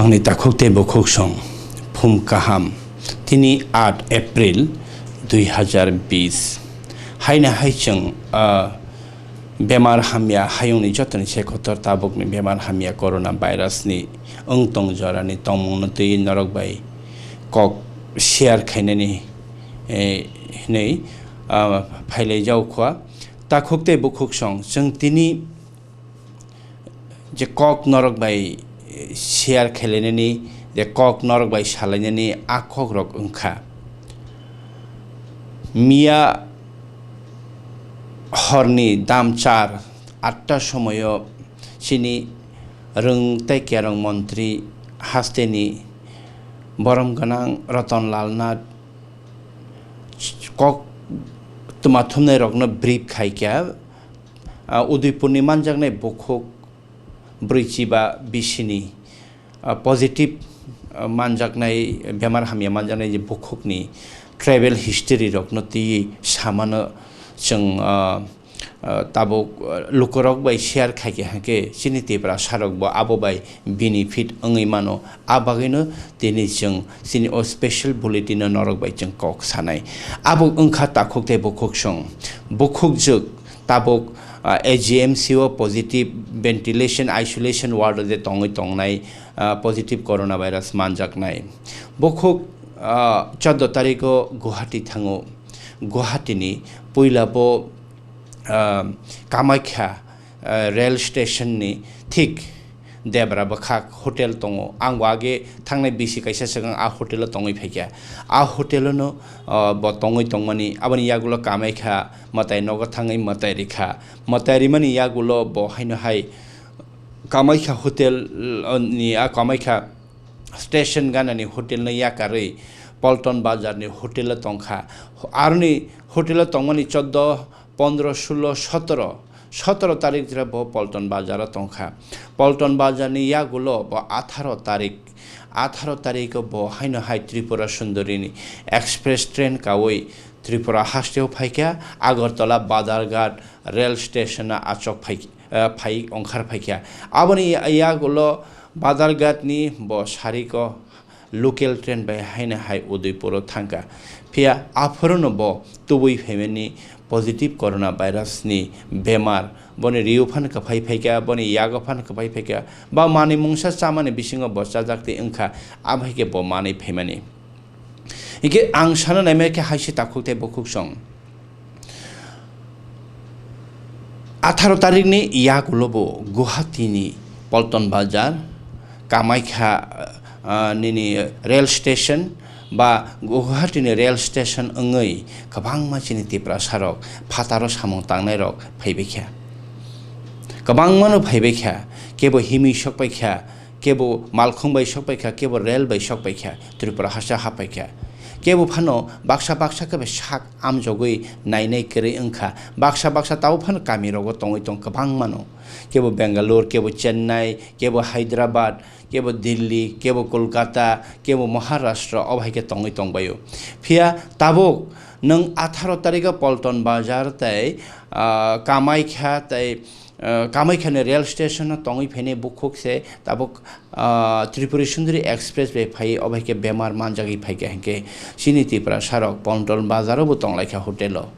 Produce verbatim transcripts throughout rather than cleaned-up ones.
Angni takhuk tei bukhuk song phum kaham. Tini aat April dui hazar bis. Haina hai chwng, ah, bemar hamya hayungni jotoni se kotor tabukni bemar hamya corona virus ni wng tong jorani tongmungno twi norok bai kok share khainani, eh, hinwi, ah, phailai jaokha. Takhuk tei bukhuk song chwng tini je kok norok bai, eh, share khlainani, je kok norok bai salainani a kok rok wngkha. Miya horni dam char atta somoyo chini rwng tei kerong montri hasteni borom gwnang Ratan Lal Nath kok tuma thumnai rokno brief khaikha. Ah, Udaipurni manjaknai bukhuk brwichi ba bisini, ah, positive, ah, manjaknai, bemar hamya manjaknai je bukhukni travel history rokno twiwi samano chwng, ah, ah, tabuk, ah, lukurok bai share khaikha hwnkhe chini Tiprasa rok bo abo bai benefit wngwi mano. A bagwino tini chwng chini o special bulletin-o norok bai chwng kok sanai. Abo wngkha takhuk tei bukhuk song. Bukhuk jwk tabuk, ah, A G M C o positive ventilation isolation ward o je tongwi tongnai, ah, positive coronavirus manjaknai. Bukhuk, ah, chordo tarikh o Guwahati thango. Guwahati ni puila bo, ah, Kamakhya, ah, rail station ni thik debra bwkhak hotel tongo. Ang bo age thangnai bisi kaisa swkang a hotel o tongwi phaikha. A hotel o no, ah, bo tongwi tongmani aboni yagulo Kamakhya mwtai nogo thangwi mwtai rikha. Mwtai rimani yagulo bo haino hai Kamakhya hotel, ah, ni a Kamakhya station ganani hotel no yakarwi Paltan Bazar ni hotel o tongkha. Aroni hotel o tongmani chordo, pondro, sulo, sotoro, sotoro tarik jora bo Paltan Bazar o tongkha. Paltan Bazar ni yagulo bo atharo tarik, atharo tarik o bo haino hai Tripura Sundori ni express train kawi Tripura haste o phaikha, Agartala Badharghat rail station o achok phaikha. Eh, phai ongkhar phaikha. Aboni ya-, yagulo Badharghat ni bo sariko local train bai haino hai Udaipur o thangkha. Phiya aphuru no bo tubui phaimani positive coronavirus ni bemar. Boni riyo phan kwphai phaikha, boni yago phan kwphai phaikha. Ba manwi mungsa chamani bisingo bo chajak twi wngkha, abo hai khe bo manwi phaimani. Hingke ang sana naimai khe haise takhuk tei bukhuk song. Atharo tarikni yagulo bo Guwahati ni Paltan Bazar, Kamakhya, ah, nini rail station ba Guwahati ni rail station wngwi kwbangma chini Tiprasa rok phataro samung tangnai rok phaibaikha. Kwbangmano phaibaikha, kebo himwi sokpaikha, kebo malkhung bai sokpaikha, kebo rel bai sokpaikha, Tripura haste happaikha. Kebo phano baksa baksa khe bai sak amjogwi nainai kwrwi wngkha. Baksa baksa tabuk phano kami rogo tongwi tong kwbangmano. Kebo Bangalore, kebo Chennai, kebo Hyderabad, kebo Delhi, kebo Kolkata, kebo Maharashtra, obo hai khe tongwi tongbaio. Phiya tabuk nwng atharo tarikho Paltan Bazar tei, ah, Kamaikha tei, ah, Kamaikha ni rail station o tongwi phainai bukhuk se tabuk, ah, Tripuri Sundari Express bai phai, obo hai khe bemar manjagwi phaikha hinkhe chini Tiprasa rok Paltan Bazar o bo tonglaikha hotel o.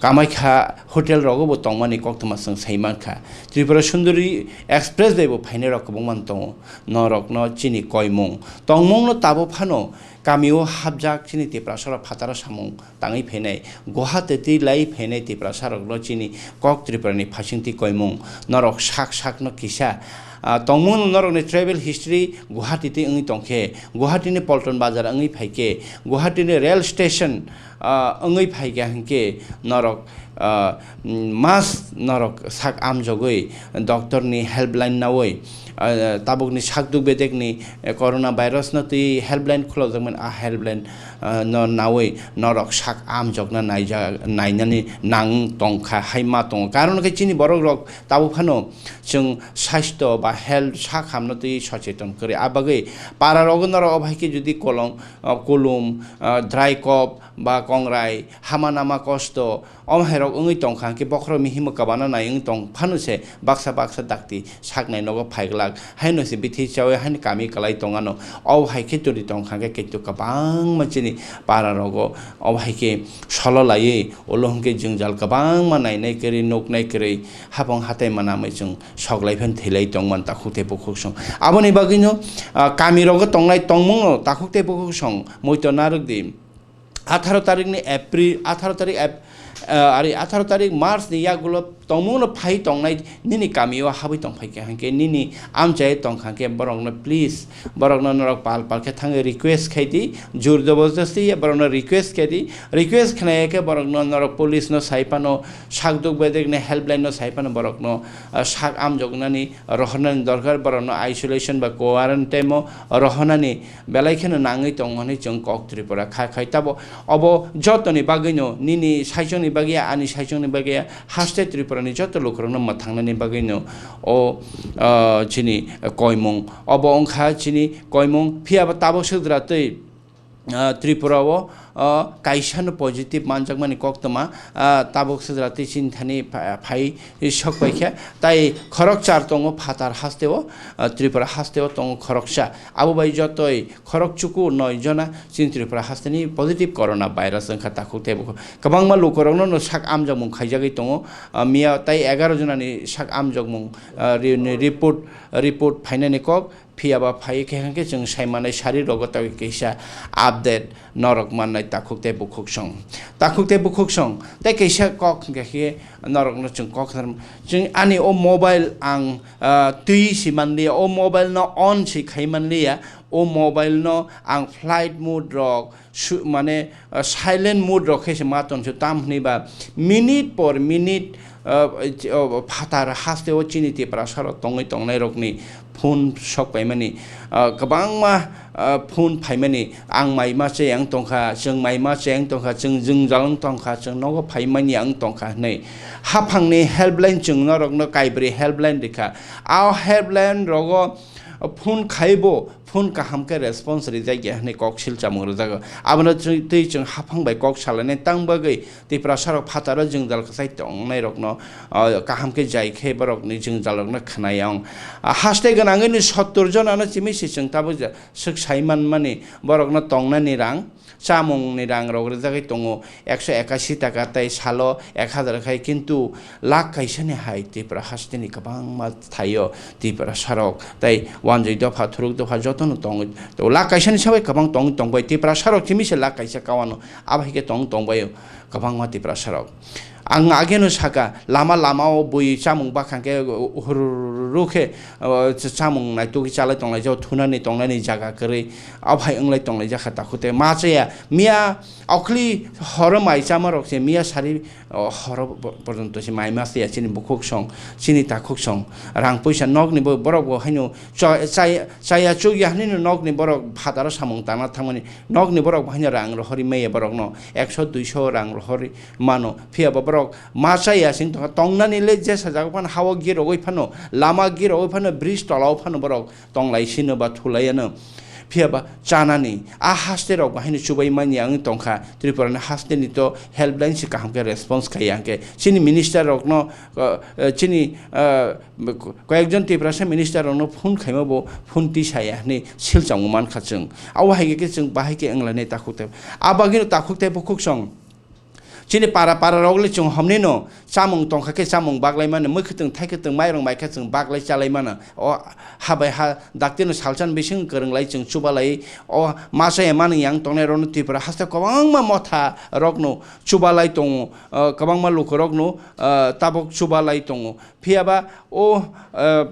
Kamaikha hotel rogo bo tongmani koktwma chwng sai mankha. Tripura Sundari Express bai bo phainai rok kwbangma tongo. Norokno chini koimung. Tongmungno tabuk phano kamio hapjak chini Tiprasa rok phataro samung tangwi phainai. Guwahati twi lai phainai Tiprasa rokno chini kok Tripura ni phasing twi koimung. Norok sak sakno kisa, ah, tongmung norokni travel history Guwahati twi wngwi tongkhe, Guwahati ni Paltan Bazar wngwi phaikhe, Guwahati ni rail station, ah, wngwi phaikha hinkhe norok, ah, mas norok sak amjogwi doctor ni helpline nawi, ah, tabukni sakduk bedekni, eh, corona virus no twi helpline khulokjakmani, a helpline ah, no nawi norok sak amjokna naija-, nainani nang tongkha hai ma tongo. Karon khe chini borok rok tabuk phano chwng saisto ba health sak hamno twi socheton kwrwi. A bagwi para rogo norok obo hai khe jodi kolong, ah, kulum, ah, dry cough ba kongrai, hama nama kosto, omo hai rok wngwi tongkha hwnkhe bokhorok mihimo kwbana nai wng tong phano se baksa baksa dakti saknai nogo phaiglak, haino se bithi chawi haino kami kwlai tongano. Obo hai khe turi tongkha hwnkhe kaitor kwbangma chini para rogo obo hai khe solo laiwi ulo hwnkhe jwngjal kwbangma nainai kwrwi nuknai kwrwi hapang hatai manamwi chwng soklai phan thwilai tongman takhuk tei bukhuk song. Aboni bagwino, ah, kami rogo tongnai tongmungno takhuk tei bukhuk song muitu narwk di. Atharo tarikni April, atharo tarik Ap-, ah, ari atharo tarik March ni yagulo tongmungno phai tongnai nini kamio habwi tongphai kha hwnkhe nini amchai tongkha hwnkhe borokno please, borokno norok pal pal khe thangwi request khai di, jur jabardasti ya borokno request khai di, request khnai khe borokno norok police no sai phano, sakduk bedekni helpline no sai phano borokno, ah, sak amjoknani rohornani dorkar, borokno isolation ba quarantine o rohornani belai kheno nangwi tongo hwnwi chwng kok Tripura kha khai. Tabo obo jotoni bagwino, nini saichungni bagwi ya, ani saichungni bagwi ya, haste Tripurani joto lukurokno mwthangnani bagwino o, ah, chini koimung. Obo wngkha chini koimung, phiyaba tabuk sudra twi, ah, Tripura o, ah, kaisa no positive manjakmani koktwma, ah, tabuk sudra twi chini thani pha-, phai sok paikha. Tai khorokchar tongo phatar hasteo, ah, Tripura hasteo tongo khoroksa. Abo bai jotoi khorok chuku noi jona chini Tripura hasteni positive corona virus wngkha takhuk tei bukhuk. Kwbangma lukurokno no sak amjakmung khaijagwi tongo. Ah, miya tai egaroh jonani sak amjakmung, ah, ri-, ni report, report phainani kok, phiyaba phai khe hwnkhe chwng saimanai sari rogo tei kaisa update norok mannai takhuk tei bukhuk song. Takhuk tei bukhuk song tei kaisa kok hwnkhe khe norokno chwng kok chwng ani o mobile ang, ah, twi si manliya, o mobile no on si khai manliya, o mobile no ang flight mode rok su-, mane, ah, silent mode rok khe se ma tongsu, tam hwnwi ba minute por minute, ah, oh, phatar haste o chini Tiprasa rok tongwi tongnai rokni phone sok paimani, ah, kwbangma, ah, phone phaimani, ang mai ma chayang tongkha, chwng mai ma chayang tongkha, chwng jwngjal wng tongkha, chwng nogo phaimani ang tongkha hwnwi. Haphangni helpline chwng norokno kaibrwi helpline rikha. A helpline rogo phone khaibo, phone kaham khe response rijak ya hwnwi kok silchamung rwjago. Abono twi, twi chwng haphang bai kok salainai tang bagwi Tiprasa rok phataro jwngjal kwchai tongnai rokno, ah, kaham khe jai khe borokni jwngjal rokno khwnai ya wng. Ah, haste gwnangwi ni sottor jonano chimi se chwng tabuk ja-, swk sai manmani borokno tongnani rang, chamungni rang rok rwjagwi tongo ekso ekasi taka tei salo ek hazar khai, kintu lakh kaisa ni hai Tripura hasteni kwbangma thaio Tiprasa rok tei wanjwi dopha, thuruk dopha jotono tongwi tongo. Lakh kaisa ni sabai kwbang tongwi tongbai Tiprasa rok chimi se lakh kaisa kawano abo hai khe tong tongbaio kwbangma Tiprasa rok. Ang ageno saka, lama lama o bui chamung bakhang khe hururu khe, o, ch-, chamung naitugwi chalai tonglaijak, thunani tongnani jaga kwrwi, o hai wnglai tonglaijak kha takhuk tei ma chaya. Miya okli horo mai chama rok se miya sari, o, horo bo-, porjonto se mai ma chaya chini bukhuk song, chini takhuk song. Rang puisa nokni bo-, borok bo haino cha-, chaya, chaya chukya hwnwi no nokni borok phataro samung tangna thangmani, nokni borok bo haino rang rohorwi maya borokno ekso duiso rang rohorwi mano. Phiya bo borok ma chaya sing tongkha, tongnani le jesa jaga phano, ha-o girogwi phano, lama girogwi phano, bridge tola-o phano borok tonglai sino ba thulai ano. Phiya ba chanani a haste rok bo haino chubai manya wng tongkha. Tripura ni haste ni to helpline se kaham khe response khaiya hwnkhe chini minister rokno, uh, uh, chini, uh, koyekjon Tiprasa minister rokno phone khaima bo phone tisaya hwnwi silchamo mankha chwng. Abo hai khe chwng bahai khe wnglainai takhuk tei. A bagwino takhuk tei bukhuk song. Chini para para rok le chwng homni no chamung tongkha khe chamung baglai mano, mwkhwtwng thaikhwtwng mairung bai khe chwng baglai chalai mano. O ha bai ha dakti no salchan bising kwrwng lai chwng chuba lai. O masa ya mani yang tongnai rok no Tripura haste kwbangma motha rok no chuba lai tongo, ah, kwbangma luku rok no, ah, tabuk chuba lai tongo. Phiya ba o, ah,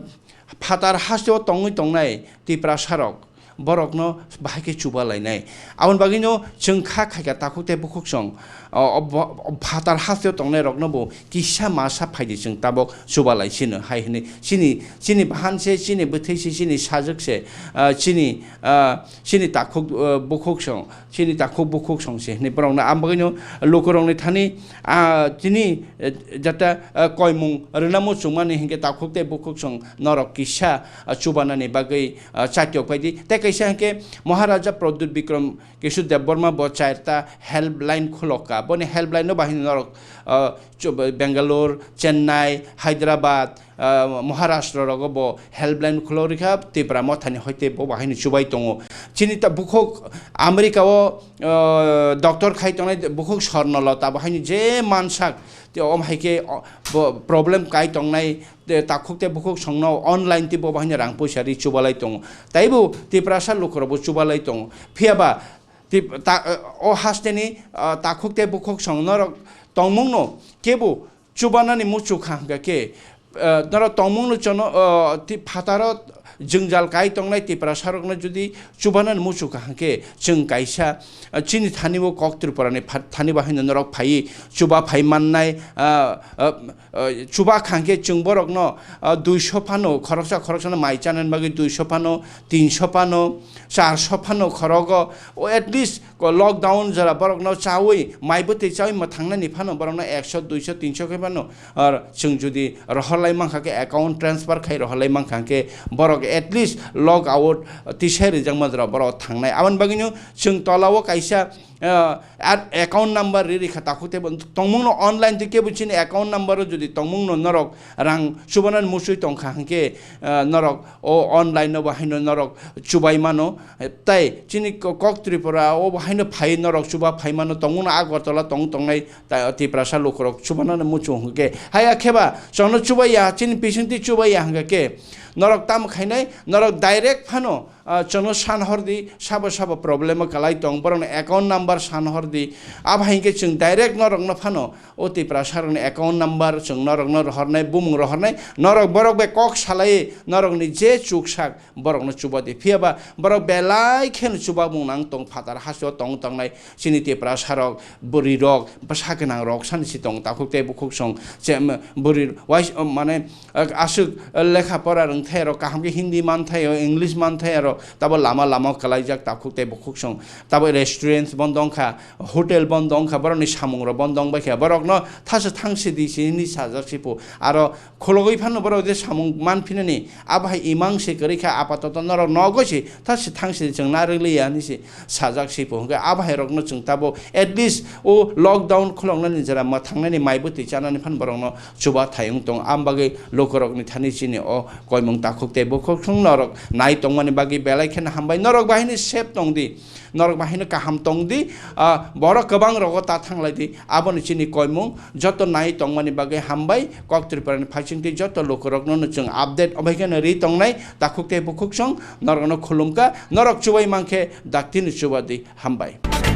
phatar haste o tongwi tongnai Tiprasa rok borokno bahai khe chuba lainai. Aboni bagwino chwng kha khaikha takhuk tei bukhuksong, o, o, bo-, o phatar hasteo tongnairokno bo kisa masa phaidi chwng tabok chuba lai sino hai hwnwi. Chini, chini bahan se, chini bwthwi se, chini sajwk se, ah, chini, ah, chini takhuk, ah, bukhuksong, chini takhuk bukhuksong se hwnwi borokno. Aboni bagwino lukurokni thani, ah, tini, eh, jata, ah, koimung rwna muchungmani hinkhe takhuk tei bukhuksong norok kisa, ah, chubanani bagwi, ah, chatiok phaidi. Tei kaisa hinkhe Maharaja Pradyut Bikram Kishore Debbarma bo charta helpline khulokka. Boni helpline no bahini norok, ah, chu-, Bangalore, Chennai, Hyderabad, ah, Maharashtra rogo bo helpline khulok rikha, Tipra mothani hoite bo bahini chubai tongo. Chini ta bukhuk America o, ah, doctor khai tongnai bukhuk Swarnalata bahini je mansak, te om hai khe, o, bo problem kai tongnai, te takhuk tei bukhuksongno online tei bo bahini rang poisa ri chubalai tongo. Taibo Tiprasa lukurokbo chubalai tongo. Phiyaba tip-, ta-, o hasteni, ah, takhuk tei bukhuksong norok tongmungno kebo chubanani muchukha hwnkha khe, ah, norok tongmungno chono, ah, ti phataro jwngjal kai tongnai Tiprasarokno jodi chubanani muchukha hwnkhe chwng kaisa, ah, chini thani bo kok Tripurani phat-, thani bo haino norok phaiwi chuba phai mannai, ah, ah, ah, chuba khangkhe chwng borokno, ah, duiso phano, khoroksa khoroksano mai chanani bagwi duiso phano, tinso phano, charso phano khorogo, o at least ko lockdown jora borokno chawi, mai bwtwi chawi mwthangnani phano borokno ekso, duiso, tinso khe phano, ar chwng jodi rohorlai mankha khe, account transfer khai rohorlai mankha khe, borok at least log out tisai rijakma jora borok thangnai. Aboni bagwino chwng tolao kaisa, ah, ar account number ri rikha takhuk tei bo tongmungno online tei kebo chini account number o jodi tongmungno norok rang chubanani muchwi tongkha hwnkhe, ah, norok o online no bo haino norok chubai mano. Tei chini ko-, kok Tripura o bo haino phai norok chuba phai mano, tongmungno Agartala tong tongnai ta-, Tiprasa lukurok chubanani muchung hwnkhe. Haya kheba chwngno chubaiya, chini bisingtwi chubaiya hwnkha khe norok tamo khainai, norok direct phano, ah, chwngno san hordi, sabo sabo problem o kwlai tong, borokni account number san hordi. Abo hai hwnkhe chwng direct norokno phano o Tiprasarokni account number chwng norokno rohornai, bumung rohornai, norok borok bai kok salai norokni je chuksak borokno chubadi. Phiyaba borok belai kheno chubamung nang tong, phatar hasteo tong tongnai chini Tiprasarok, bwrwirok, bwsa gwnangrok sani si tong, takhuk tei bukhuksong, che, bwrwi wais-, mane, aswk lekha pora rwngthai aro kaham khe Hindi manthai o, English manthai aro, tabo lama lama o kwlaijak takhuk tei bukhuksong, tabo restaurants bondo wngkha, hotel bondo wngkha, borokni samungrok bondo wngbaikha, borokno thasa thangsi di si hwnwi sajak sipo. Aro khulogwi phano borok je samung manphinani, abo hai imang se kwrwi kha, apatoto norok nogo se thasi thangsi di chwng narwk liya hwnwi se sajak sipo. Hwnkhe abo hai rokno chwng tabo at least o lockdown khuloknani jora mwthangnani mai bwtwi chanani phan borokno chuba thai wng tong. Am bagwi lukurokni thani chini o koimung takhuk tei bukhuksong norok nai tongmani bagwi belai kheno hambai. Norok bahini safe tong di. Norok bahino kaham tong di, ah, borok kwbang rogo ta thang lai di. Aboni chini koimung joto nai tongmani bagwi hambai. Kok Tripurani phaisingtwi joto lukurokno no chwng update obaikeno ri tongnai. Takhuk tei bukhuksong norokno khulumkha, norok chubai mankhe daktino chuba di. Hambai.